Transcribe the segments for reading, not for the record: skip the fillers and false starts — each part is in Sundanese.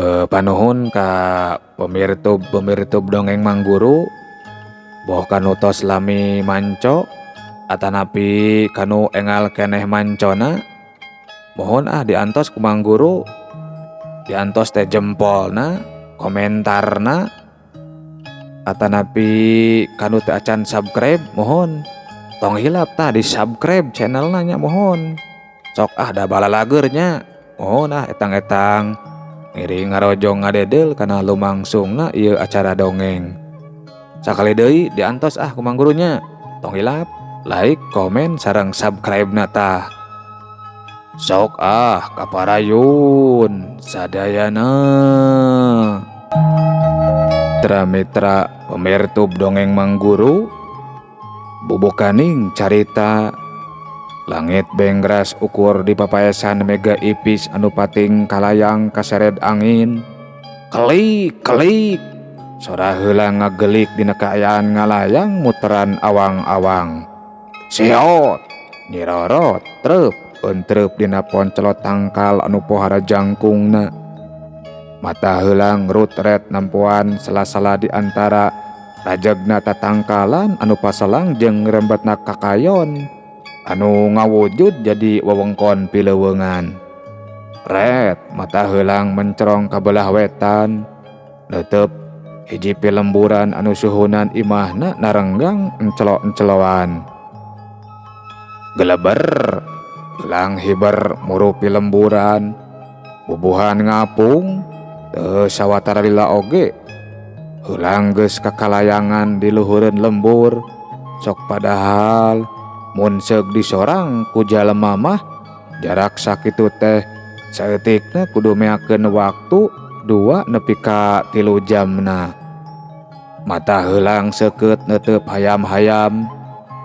Panuhun ka pemirtub-pemirtub dongeng Mangguru boh kanu tos lami manco atanapi kanu engal keneh mancona mohon ah diantos ku Mangguru diantos teh jempolna komentarna atanapi kanu teu acan subscribe mohon tong hilap tah di subscribe channelna nya mohon sok ah da balalager nya mohon ah etang-etang ngiring ngarojong ngadedel kana lumangsungna ieu acara dongeng sakali deui diantos ah ku Mangguru nya tong hilap like komen sareng subscribe na tah sok ah kaparayun sadayana. Mitra-mitra pemirtub dongeng Mangguru bubukaning carita langit bengras ukur di papaesan mega ipis anu pating kalayang kasered angin kelik kelik sora heula ngagelik dina kaayaan ngalayang muteran awang-awang seot nyirorot trep entrep dina poncelot tangkal anu pohara jangkungna. Mata heulang rutret nampuan sela-sela di antara rajegna tatangkalan anu paselang jeung rembetna kakayon anu ngawujud jadi wewengkon pileuweungan. Ret mata heulang mencerong ka belah wetan neuteup hiji pilemburan anu suhunan imahna narenggang encelo-enceloan. Geleber heulang hiber muru pilemburan bubuhan ngapung teu sawatara lila oge heulang geus kakalayangan di luhureun lembur sok padahal mun seug disorang ku jalema mah jarak sakitu teh saeutikna kudu meakeun waktu 2 nepi ka 3 jamna. Mata heulang seukeut neuteup hayam-hayam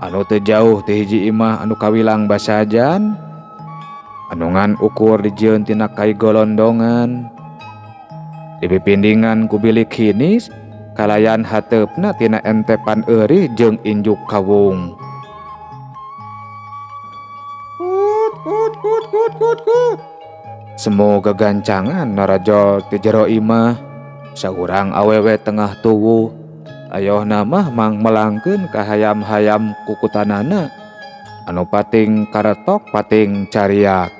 anu teu jauh ti hiji imah anu kawilang basajan anu ngan ukur dijieun tina kai golondongan. Dipipindingan ku bilik hinis kalayan hateupna tina entepan eurih jeung injuk kawung. Kut kut kut kut kut kut. Semu gagancangan narajol ti jero imah saurang awewe tengah tuwuh ayohna mah mang melangkeun ka hayam-hayam kukutanana anu pating karetok pating cariak.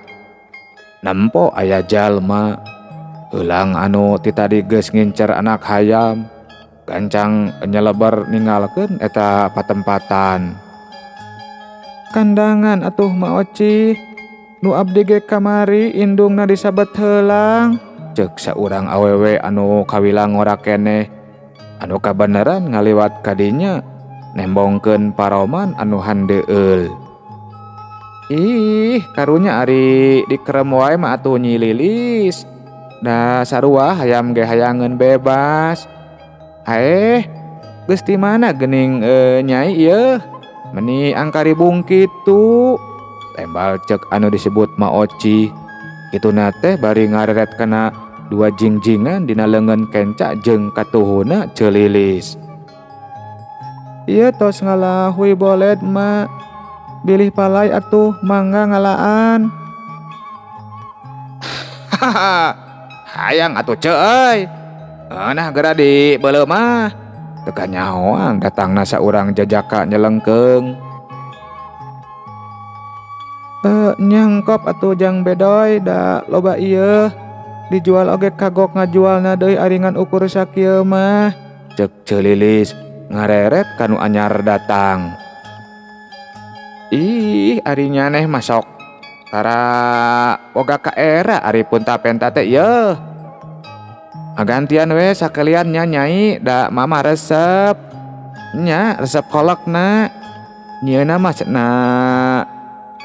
Nempo aya jalma heulang anu ti tadi geus ngincer anak hayam gancang nyelebar ninggalkeun eta patempatan. Kandangan atuh Ma Oci nu abdi ge kamari indungna disabet heulang ceuk saurang awewe anu kawilang ngora keneh anu kabeneran ngaliwat kadinya nembongkeun paroman anu handeueul. Ih karunya ari dikerem wae mah atuh Nyi Lilis. Da sarua hayam ge hayangeun bebas. Aeh, geus ti mana geuning nyai ieu? Meni angkaribung kitu. Tembal ceuk anu disebut Ma Oci. Kituna teh bari ngareret kana 2 jingjingan dina leungeun kenca jeung katuhuna Ceu Lilis. Ieu tos ngalahui boled ma. Bilih palai atuh mangga ngalaan. Hahaha. Hayang atuh ceu euy. Nah geura di beuleuh mah. Teu kanyahoan datangna saurang jajaka nyelengkeung. Nyangkop atuh jang bedoy da loba ieu. Dijual oge kagok ngajualna deui aringan ukur sakieu mah. Ceuk Ceu Lilis ngareret kanu anyar datang. Ih ari nyaneh mah sok tara boga ka era ari punta-penta teh ieu. Gantian we sakalian nya nyai da mama resep. Nya resep kolekna. Nyieuna mah cenah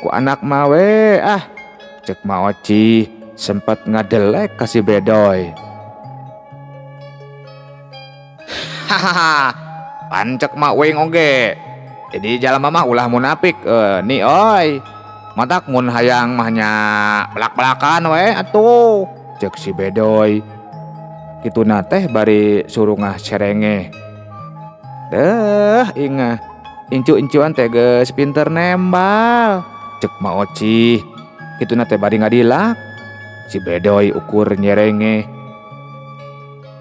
ku anak mah we ah. Ceuk Ma Oci sempet ngadelek ka si Bedoy. Hahaha, pan cek mak uing oge. Jadi jalma mah ulah munafik ni oi. Matak mun hayang mah nya belak-belakan we atuh. Cek si Bedoy. Kituna teh bari surungah serengeh. Deh ingah incu-incuan teh geus pinter nembal. Cek Ma Oci. Kituna teh bari ngadilak. Si Bedoy ukur nyerengeh.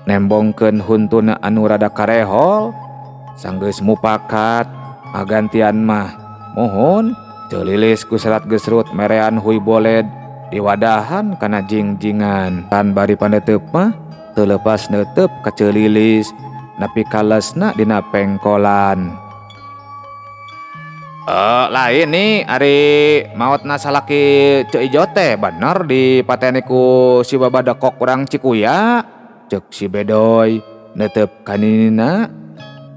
Nembongkeun huntuna anu rada karehol. Sanggeus mupakat ngagantian mah muhun Ceu Lilis ku serat gesrut merean hui boled diwadahan kana jingjingan. Kan bari paneuteub mah teu lepas neuteub ka Ceu Lilis nepi ka lesna dina pengkolan. Lain nih ari maotna salaki Ceu Ijo teh bener dipateni ku si babadekok urang Cikuya ceuk si Bedoy neuteub ka ninina.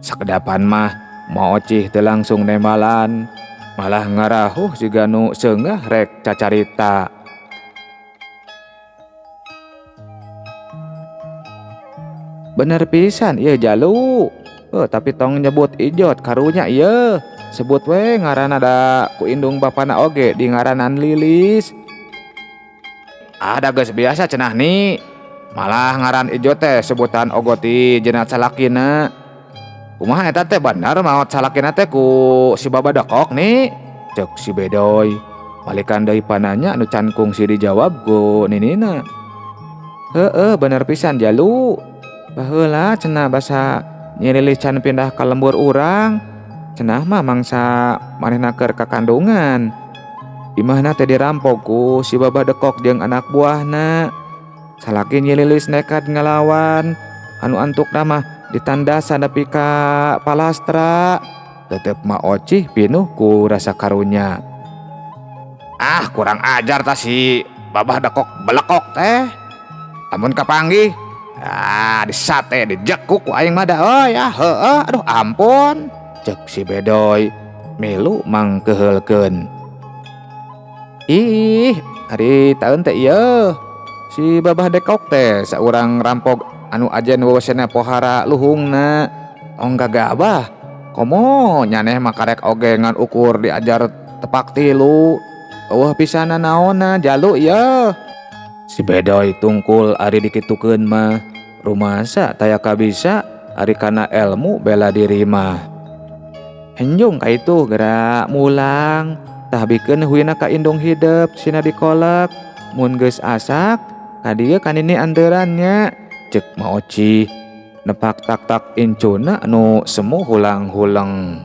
Sakedapan mah Ma Ocih teu langsung nembalan malah ngarahuh siga nu seungah rek cacarita. Bener pisan ieu jalu. Tapi tong nyebut Ijot karunya ieu. Sebut we ngaranna da ku indung bapana oge di ngaranan Lilis. Ah da geus biasa cenah ni. Malah ngaran Ijot teh sebutan ogo ti jenat salakina. Kumaha eta teh bener maot salakina teh ku si babadekok ni? Ceuk si Bedoy. Balikan deui pananya anu can kungsi dijawab ku ninina. Heeh bener pisan jalu. Baheula cenah basa Nyi Lilis can pindah ka lembur urang. Cenah mah mangsa manehna keur kakandungan. Imahna teh dirampok ku si babadekok jeung anak buahna. Salaki Nyi Lilis nekat ngalawan anu antukna mah ditandasan nepi ka palastra. Tetep Ma Ocih pinuh ku rasa karunya. Ah kurang ajar ta si babah dekok belekok teh. Lamun kapanggih ah disate dijekuk ku aing mah da euy ah heueuh aduh ampun. Ceuk si Bedoy milu mangkeheulkeun. Ih ari taeun teh ieu si babah dekok teh saurang rampok anu ajen wewesena pohara luhungna. Tong gagabah komo nyaneh mah karek oge ngan ukur diajar tepak tilu. Eueuh pisana naonna jalu ieu. Si Bedoy tungkul ari dikitukeun mah rumasa taya kabisa ari kana elmu bela diri mah. Henjung ka itu geura mulang tah bikeun huina ka indung hidep sina dikolek mun geus asak ka dieu ka nini anteuran nya. Ceuk Ma Ocih nepak tak-tak incuna anu semu hulang-huleng.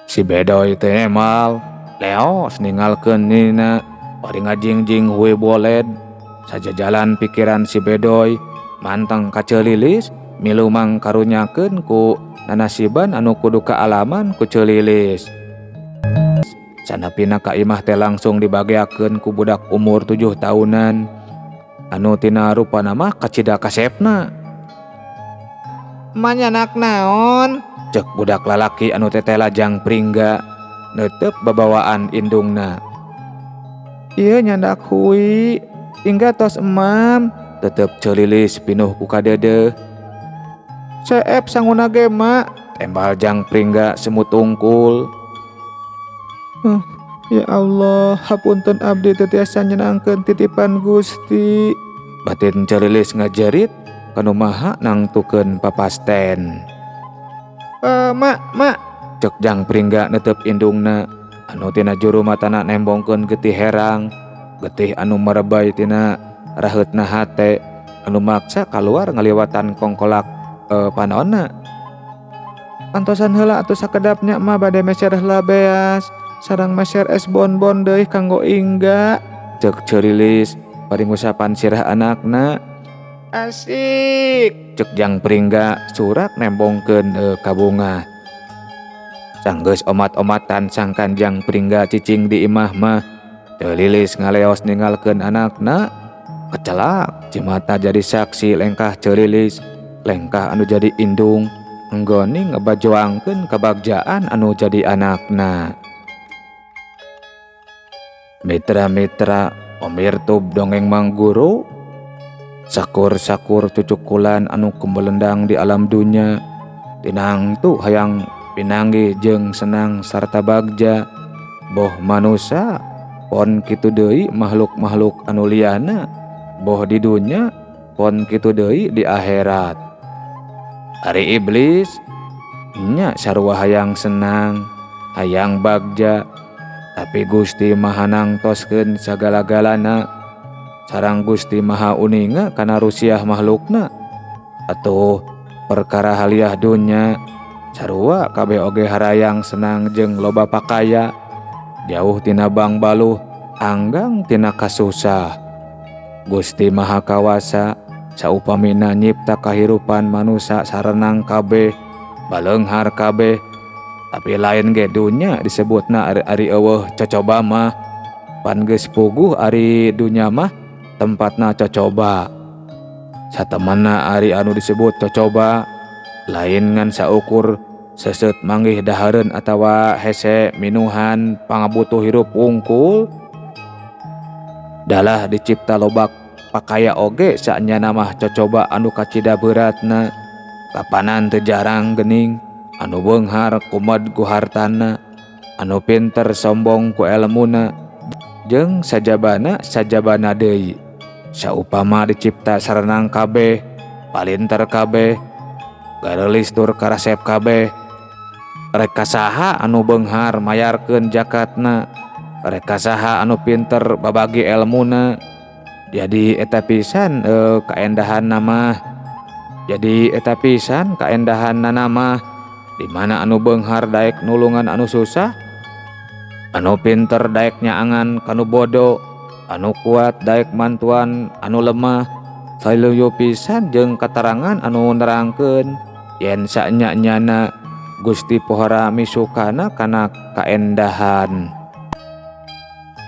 Si Bedoy teh emal leos ninggalkeun nina bari ngajingjing hui boled. Sajajalan pikiran si Bedoy manteng ka Ceu Lilis milu mangkarunyakeun ku nanasiban anu kudu kaalaman ku Ceu Lilis. Sanapina ka imah teh langsung dibageakeun ku budak umur 7 tahunan anu tina rupana mah kacida kasepna. Manyanak naon? Ceuk budak lalaki anu teteh lajang pringga neuteup babawaan indungna. Ieu nyandak hui hingga tos emam tetep Ceu Lilis pinuh ku kadeudeuh. Seep sanguna ge mak tembal jang pringga semut tungkul. Ya Allah, hapunten abdi teu tiasa nyenangkeun titipan Gusti. Batin Ceu Lilis ngajerit kanu maha nangtukeun papasten. Mak, mak, ceuk jang pringga netep indungna anu tina juru matana nembongkeun getih herang, getih anu merebay tina raheutna hate anu maksa kaluar ngaliwatan kongkolak panonna. Antosan heula atuh sakedapnya mah bade meser heula beas. Sareng meser es bonbon deui kanggo Ingga. Ceuk Ceu Lilis bari ngusapan sirah anakna. Asik. Ceuk jang pringga surak nembongkeun kabungah. Sanggeus omat-omatan sangkan jang pringga cicing di imah mah. Ceu Lilis ngaleos ninggalkeun anakna. Kecelak cimata jadi saksi lengkah Ceu Lilis, lengkah anu jadi indung enggoni ngebajoangkeun kabagjaan anu jadi anakna. Mitra-mitra pamirtub dongeng Mang Guru, sakur-sakur cucukulan anu kumelendang di alam dunya, tinangtu hayang pinanggih jeung senang sarta bagja, boh manusa pon kitu deui makhluk-makhluk anu liana, boh di dunya pon kitu deui di akhirat. Ari iblis nya sarua hayang senang, hayang bagja, tapi Gusti Maha nangtoskeun sagala-galana. Sarang Gusti Maha Uninga kana rusiah makhlukna. Atuh perkara haliah dunya sarua kabeh oge harayang senang jeung loba pakaya jauh tina bangbaluh anggang tina kasusah. Gusti Maha Kawasa saupamina nyipta kahirupan manusia sarenang kabeh baleunghar kabeh tapi lain ge dunya disebutna ari eueuh cocoba mah pan geus puguh ari dunya mah tempatna cocoba. Satemana ari anu disebut cocoba lain ngan saukur seseut manggih dahareun atawa hese minuhan pangabutuh hirup wungkul. Dalah dicipta lobak pakaya oge saenyana mah cocoba anu kacida beratna kapanan teu jarang geuning anu beunghar kumed ku hartana anu pinter sombong ku elmuna jeung sajabana sajabana deui. Saupama dicipta sarenang kabeh palinter kabeh gareulis tur karasep kabeh rek saha anu beunghar mayarkeun jakatna rek saha anu pinter babagi elmuna. Jadi eta pisan kaendahan nama. Jadi eta pisan kaendahan mah di mana anu beunghar daek nulungan anu susah, anu pinter daek nyaangan kanu bodoh, anu kuat daek mantuan anu lemah. Saluyu pisan jeung katerangan anu nerangkeun yen saenya-nyana Gusti pohara misukana kana kaendahan.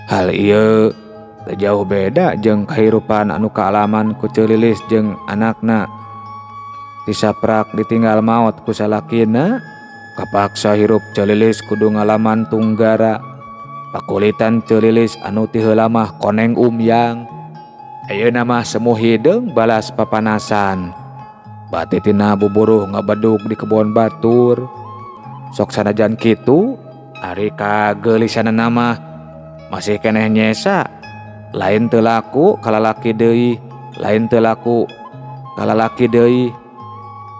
Hal ieu teu jauh beda jeung kahirupan anu kaalaman ku Ceu Lilis jeung anakna. Tisaprak ditinggal maot ku salakina, kapaksa hirup Ceu Lilis kudu ngalaman tunggara. Pakulitan Ceu Lilis anu ti heula mah koneng umyang. Ayeuna mah semu hideung balas papanasan. Bati tina buburuh ngabedug di kebon batur. Sok sanajan kitu, ari kageulisanana mah masih keneh nyesa. Lain teu laku kalalaki deui, lain teu laku kalalaki deui.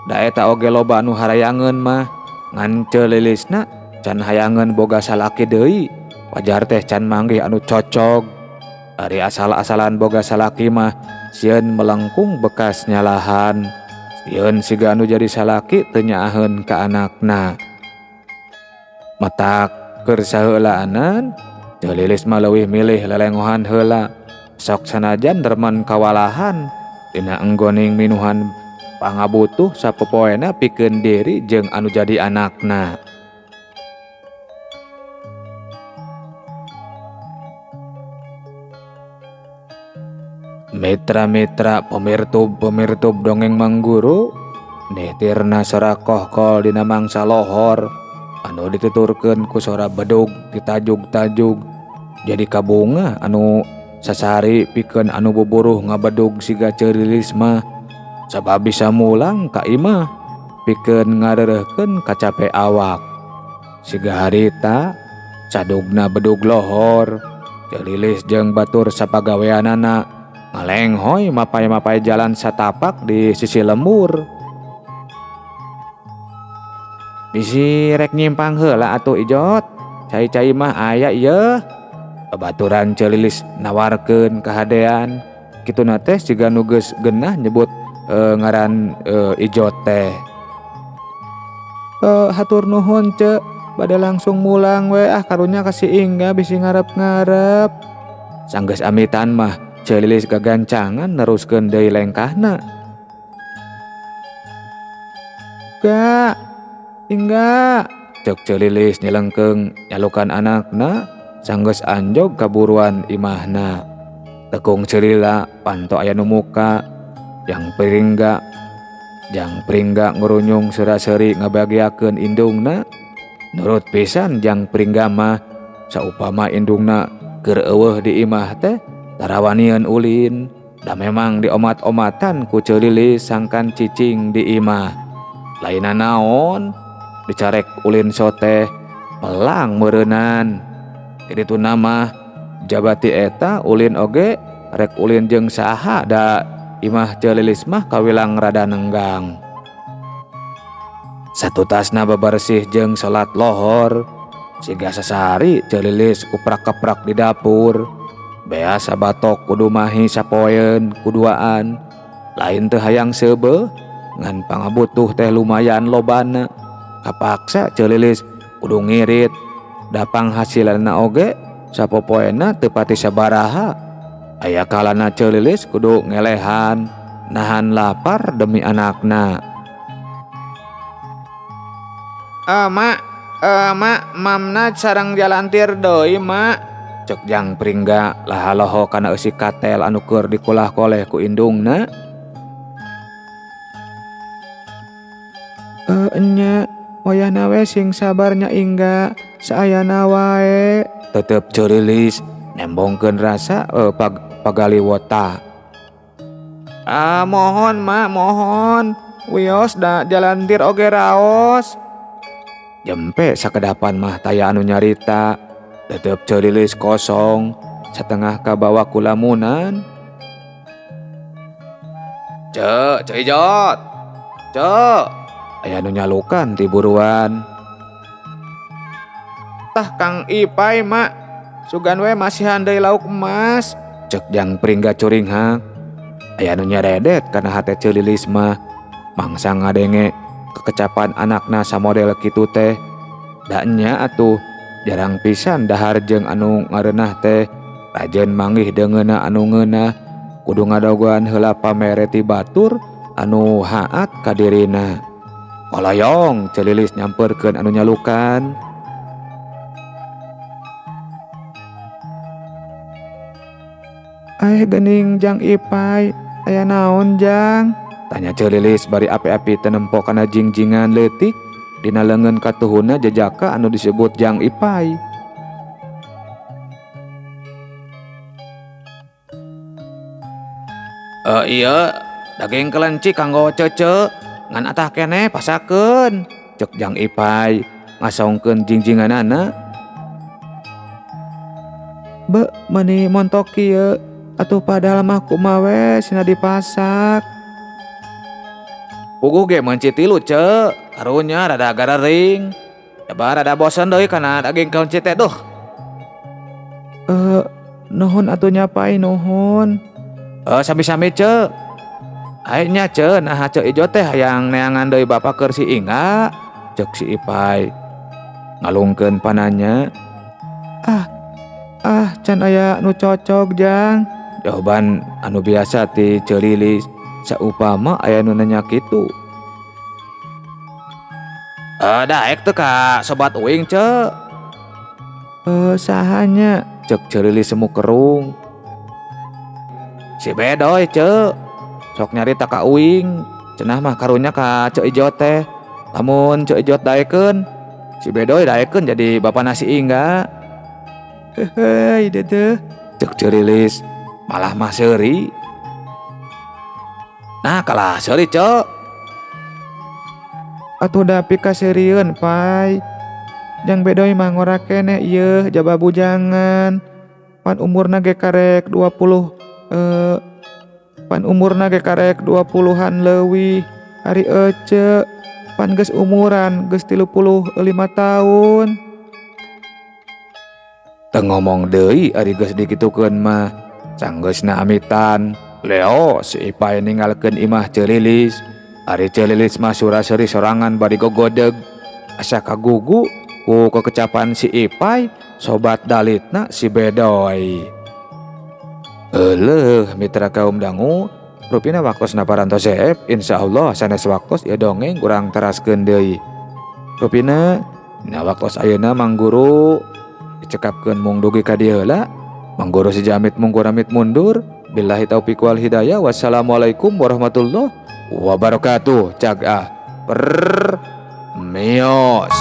Da eta oge loba anu harayangeun mah, ngan Ceu Lilisna can hayangeun boga salaki deui. Wajar teh can manggih anu cocog. Ari asal-asalan boga salaki mah sieun melengkung bekas nyalahan. Sieun siga anu jadi salaki teu nyaaheun ka anakna. Matak keur saheulaanan Ceu Lilis mah leuwih milih lelengohan heula. Sok sanajan remen kawalahan dina enggoning minuhan pangabutuh sapopoena pikeun diri jeung anu jadi anakna. Mitra-mitra pemirtub-pemirtub dongeng mangguru nihtirna sora kohkol dina mangsa lohor anu dituturkeun ku sora bedug ditajug-tajug jadi kabunga anu sasari pikeun anu buburuh ngabedug siga Ceu Lilis mah sabab bisa mulang ka imah pikeun ngareureurkeun kacape awak. Siga harita sadugna bedug lohor Ceu Lilis jeung batur sapagaweanana ngalenghoy mapay-mapay jalan satapak di sisi lembur. Bisi rek nyimpang heula atuh Ijot, cai-cai mah aya ieu. Babaturan Ceu Lilis nawarkeun kahadean. Kituna teh siga nu geus geunah nyebut ngaran Ijot teh. Hatur nuhun Ceu, bade langsung mulang we ah karunya ka si Ingga bisi ngarep-ngarep. Sanggeus amitan mah Ceu Lilis gagancangan neruskeun deui lengkahna. Ga, Ingga, cek Ceu Lilis nyelengkeung nyalukan anakna sanggeus anjog kaburuan imahna. Tekung Celila panto aya nu muka, jang pringga ngurunyung seura-seuri ngabagiakeun indungna. Nurut pisan jang pringga mah saupama indungna keur eueuh di imah teh tarawanieun ulin. Da memang diomat-omatan ku Ceu Lilis sangkan cicing di imah. Lainna naon dicarek ulin sote melang meureunan. Kitu nama jabati eta ulin oge rek ulin jeung saha da imah Ceu Lilis mah kawilang rada nenggang. Satutasna bebersih jeung salat lohor siga sasari Ceu Lilis kuprak-keprak di dapur. Beas sabatok kudu mahi sapoeun kuduaan. Lain teu hayang seubeuh ngan pangabutuh teh lumayan lobana. Kapaksa Ceu Lilis kudu ngirit. Da panghasilanna oge sapopoena teu pati sabaraha. Aya kalana Ceu Lilis kudu ngelehan nahan lapar demi anakna. Mak, mak, mamna sareng jalantir deui, mak. Cek Jang Pringga lahaloho kana eusi katel anu keur dikulah-koleh ku indungna. Enya, wayahna we sing sabar nya Ingga, saayana wae. Tetep Ceu Lilis nembongkeun rasa pagaliwota. Mohon mak, mohon. Wios da jalantir oge raos. Jempe sakedapan mah taya anu nyarita. Tetep Ceu Lilis kosong, satengah kabawa kulamunan. Ceu, Ceu Ijot. Ceu, aya nu nyalukan ti buruan. Tah Kang Ipai mak, sugan we masihan deui lauk emas. Cek Jang Pringga curinghak. Aya nu nyaredet kana hate Ceu Lilis mah. Mangsa ngadenge kekecapan anakna samodel kitu teh. Da nya atuh jarang pisan dahar jeung anu ngareunah teh. Rajeun manggih deungeunna anu ngeunah. Kudu ngadagoan heula pamere ti batur anu haat ka dirina. Koloyong Ceu Lilis nyamperkeun anu nyalukan. Geuning Jang Ipai, aya naon Jang? Tanya Ceu Lilis bari api-api tenempo kana jingjingan leutik dina leungeun katuhuna jejaka anu disebut Jang Ipai. Iya, daging kelenci kanggo cece ngan atah keneh pasakeun. Cek Jang Ipai ngasongkeun jingjinganana. Be, meuni montok kieu atuh padahal mah kumaha we sina dipasak. Puguh ge meunci tilu ce, karunya rada garering. Coba rada bosen deui kana daging kelenci teh duh. Nuhun atuh nya Pai, nuhun. Sami-sami ce. Ae nya ce, naha Ceu Ijo teh hayang neangan deui bapa keur si Ingga. Cek si Ipai ngalungkeun pananya. Ah, can aya nu cocok Jang. Jawaban anu biasa ti Ceu Lilis. Saupama aya nu nanya kitu. Daek teu ka sobat uing ce. Sahanya? Cek Ceu Lilis semu kerung. Si Bedoy ce. Sok nyarita ka uing. Cenah mah karunya ka Ceu Ijo teh. Lamun Ceu Ijot daekeun, si Bedoy daekeun jadi bapana si Ingga. Heuheuy dedeh. Cek Ceu Lilis malah mah seuri. Nah kalah seuri ce. Atuh dapi kaseurieun Pai. Jang Bedoy mah ngora keneh ieu jaba bujangan. Pan umurna ge karek 20, pan umurna ge karek 20-an leuwih. Ari ece pan geus umuran geus 35 tahun. Teu ngomong deui ari geus dikitukeun mah. Sanggeusna amitan. Leo si Ipai ninggalkeun imah Ceu Lilis. Ari Ceu Lilis mah sura-seuri sorangan bari gogodeg. Asa kagugu ku kekecapan si Ipai sobat dalitna si Bedoy. Eleuh mitra kaum dangu, rupina waktosna parantos seep, insyaallah sanes waktos ieu dongeng urang teraskeun deui. Rupina dina waktos ayeuna Mang Guru dicekapkeun mung dugi ka dieu heula. Mang Guru si Jamit mung amit mundur. Billahi taufiq wal hidayah. Wassalamualaikum warahmatullahi wabarakatuh. Cag ah. Permios.